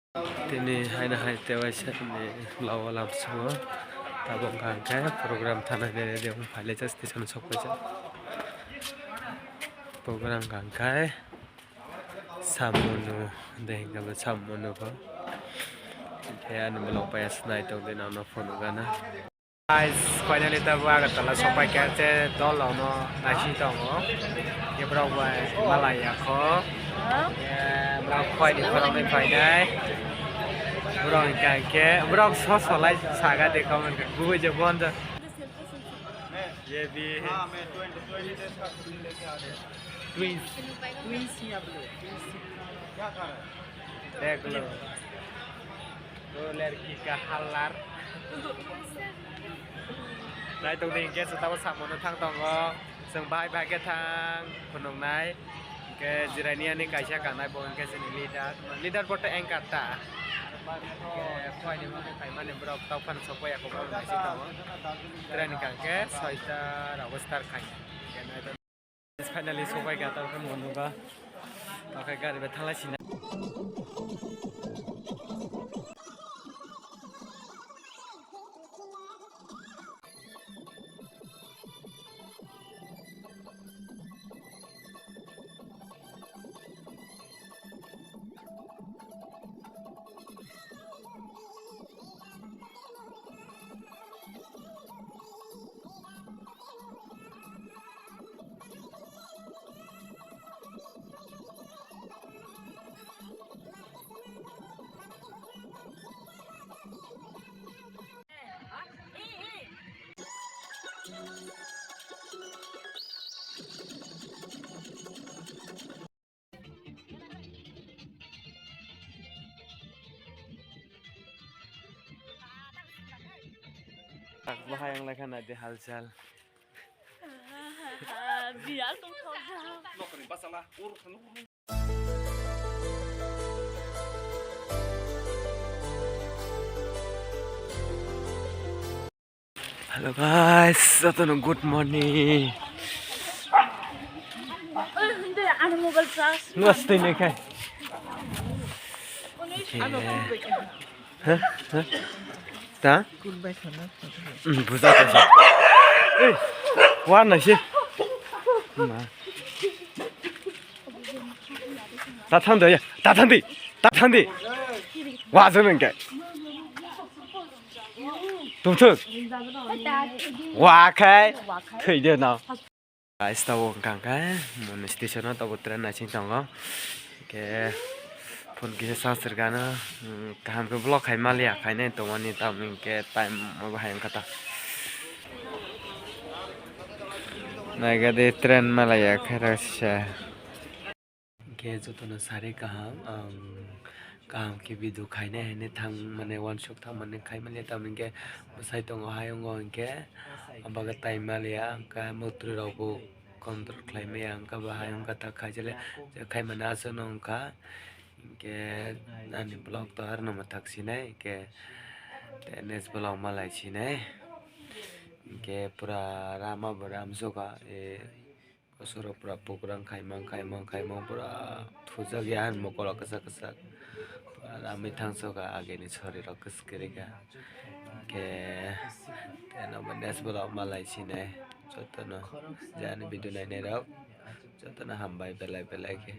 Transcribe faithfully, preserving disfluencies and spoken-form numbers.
Tini haino hai tewaisa ni lawa lamsongo tabuk hwnkha hwnkhe program thana nini de phailai jak station sokphaijak. Program hwnkha hwnkhe samunu de hwnkhe bo samunu bo. Hwnkhe ani bolong pai aswk naitokdi nono phunukgana. Guys, finally tabuk Agartala sokpaikha, je dol rokno naising tongo. Borok bai malai yakho. Borok khoini khoroknwi phainai. Borok hwnkha hwnkhe borok sosolai saga de comment khe bubui je bonjo. Ye bhi. Twins. Twins. Dekh lo. O lerki ka halar. Naitokdi hwnkhe chwng tabuk samono thang tongo. Chwng bahai bahai khe thang phunuknai. Hwnkhe jiraini ani kaisa kanai bo hwnkhe chini leader. Leader bo tei anchor ta. Hwnkhe phaini mani phaimani borok tei phano sokpaiya khe borok naising tongo. Train hwnkhe soita rogo start khai. Hwnkhe naitokdi. Finally sokpaikha, tamo khe monugo. Tamo khe gari bai thanglai sina. Bahai wng lai kha nai de halchal. Biyal tongthok jak. Hello guys, jotono good morning. Oy, hindi, ano mobile charge? Nwas twi nai khai. Ano mobile charge? Ha? Ha? Ta? Hmm, buja ta sa. Eh, wa na si. Ma. Ta thang de, ta thang de, ta thang de. Wa jeng nang ke. Tum thung. Wa khai. Thwi de na. Guys, tabuk wngkha hwnkhe moni station o tabuk train naising tongo. Hwnkhe phone kisa charge rwgano, hmm, kaham khe vlog khai maliya, khainai tongmani tamoni hwnkhe time obo hai wngkha ta. Naikha de train malaiya khairok sisa. Hwnkhe jotono sari kaham, ang kaham khe video khainai hinwi thang mane uansuk thang mani khai manya, tamoni hwnkhe bwsai tongo hayungo hwnkhe abo khe tai maliya, hwnkhe mwtrwi rokbo control khlai maya, hwnkhe bo hayung khe ta khaijale khai mani aswkno wngkha. Hwnkhe ani vlog to aroni mwthak sinai, hwnkhe te next vlog malai sinai, hwnkhe pura rama bo ramjokha, e. Kosorok pura pukrang khaimang, khaimang, khaimang pura thujak ya han mokolo kwchak kwchak. Pura ramwi thangsoka ageni sorirok kwchwk kwrwi kha. Hwnkhe teno bo next vlog malai sinai. Jotono je ani video nainairok jotono hambai belai belai khe.